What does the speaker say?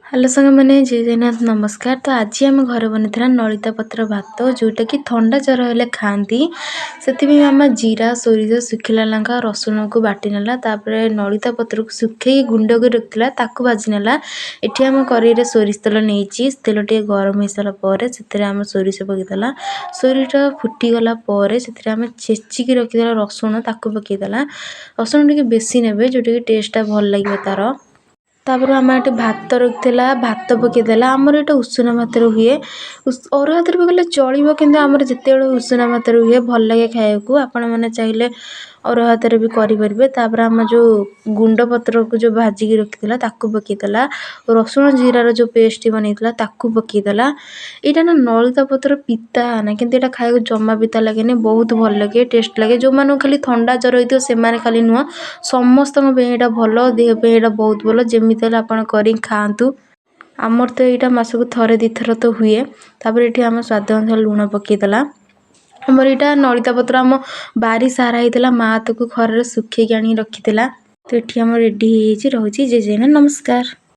Hello ସାଙ୍ଗମାନେ, ଜୟ ଜଗନ୍ନାଥ, ନମସ୍କାର। ତ ଆଜି ଆମ ଘରେ ବନିଥିଲା ନଳିତା ପତ୍ର ଭାତ, ଯେଉଁଟାକି ଥଣ୍ଡା ଜ୍ୱର ହେଲେ ଖାଆନ୍ତି। ସେଥିପାଇଁ ମାମା ଜିରା, ସୋରିଷ, ଶୁଖିଲା ଲଙ୍କା, ରସୁଣକୁ ବାଟି ନେଲା। ତାପରେ ନଳିତା ପତ୍ରକୁ ଶୁଖେଇକି ଗୁଣ୍ଡ କରି ରଖିଥିଲା, ତାକୁ ଭାଜି ନେଲା। ଏଠି ଆମ କରେଇରେ ସୋରିଷ ତେଲ ନେଇଛି। ତେଲ ଟିକେ ଗରମ ହେଇସାରିଲା ପରେ ସେଥିରେ ଆମେ ସୋରିଷ ପକେଇଦେଲା। ସୋରିଷ ଫୁଟିଗଲା ପରେ ସେଥିରେ ଆମେ ଛେଚିକି ରଖିଥିଲା ରସୁଣ, ତାକୁ ପକେଇଦେଲା। ରସୁଣ ଟିକେ ବେଶୀ ନେବେ, ଯେଉଁଟାକି ଟେଷ୍ଟଟା ଭଲ ଲାଗିବ ତା'ର। ତାପରେ ମାମା ଏଠି ଭାତ ରଖିଥିଲା, ଭାତ ପକେଇଦେଲା। ଆମର ଏଇଟା ଉଷୁନା ଭାତରେ ହୁଏ। ଅରୁଆ ଭାତରେ ପକେଇଲେ ଚଳିବ, କିନ୍ତୁ ଆମର ଯେତେବେଳେ ଉଷୁନା ଭାତରେ ହୁଏ, ଭଲ ଲାଗେ ଖାଇବାକୁ। ଆପଣମାନେ ଚାହିଁଲେ ଅରୁଆ ଭାତରେ ବି କରିପାରିବେ। ତାପରେ ଆମ ଯେଉଁ ଗୁଣ୍ଡ ପତ୍ରକୁ ଯେଉଁ ଭାଜିକି ରଖିଥିଲା, ତାକୁ ପକେଇଦେଲା। ରସୁଣ ଜିରାର ଯେଉଁ ପେଷ୍ଟ ବନେଇଥିଲା, ତାକୁ ପକେଇଦେଲା। ଏଇଟା ନା ନଳିତା ପତ୍ର ପିତା ନା, କିନ୍ତୁ ଏଇଟା ଖାଇବାକୁ ଜମା ପିତା ଲାଗେନି, ବହୁତ ଭଲ ଲାଗେ, ଟେଷ୍ଟ ଲାଗେ। ଯେଉଁମାନଙ୍କୁ ଖାଲି ଥଣ୍ଡା ଜ୍ୱର ହେଇଥିବ ସେମାନେ ଖାଲି ନୁହଁ, ସମସ୍ତଙ୍କ ପାଇଁ ଏଇଟା ଭଲ, ଦେହ ପାଇଁ ଏଇଟା ବହୁତ ଭଲ। ଯେମିତି ହେଲେ ଆପଣ କରିକି ଖାଆନ୍ତୁ। ଆମର ତ ଏଇଟା ମାସକୁ ଥରେ ଦୁଇଥର ତ ହୁଏ। ତାପରେ ଏଠି ଆମ ସ୍ୱାଦ ଅନୁସାରେ ଲୁଣ ପକେଇଦେଲା। ଆମର ଏଇଟା ନଳିତା ପତ୍ର ଆମ ବାରି ସାରା ହେଇଥିଲା, ମା ତାକୁ ଖରାରେ ଶୁଖେଇକି ଆଣିକି ରଖିଥିଲା। ତ ଏଠି ଆମର ରେଡ଼ି ହେଇଯାଇଛି। ରହୁଛି, ଜୟ ଜଗନ୍ନାଥ, ନମସ୍କାର।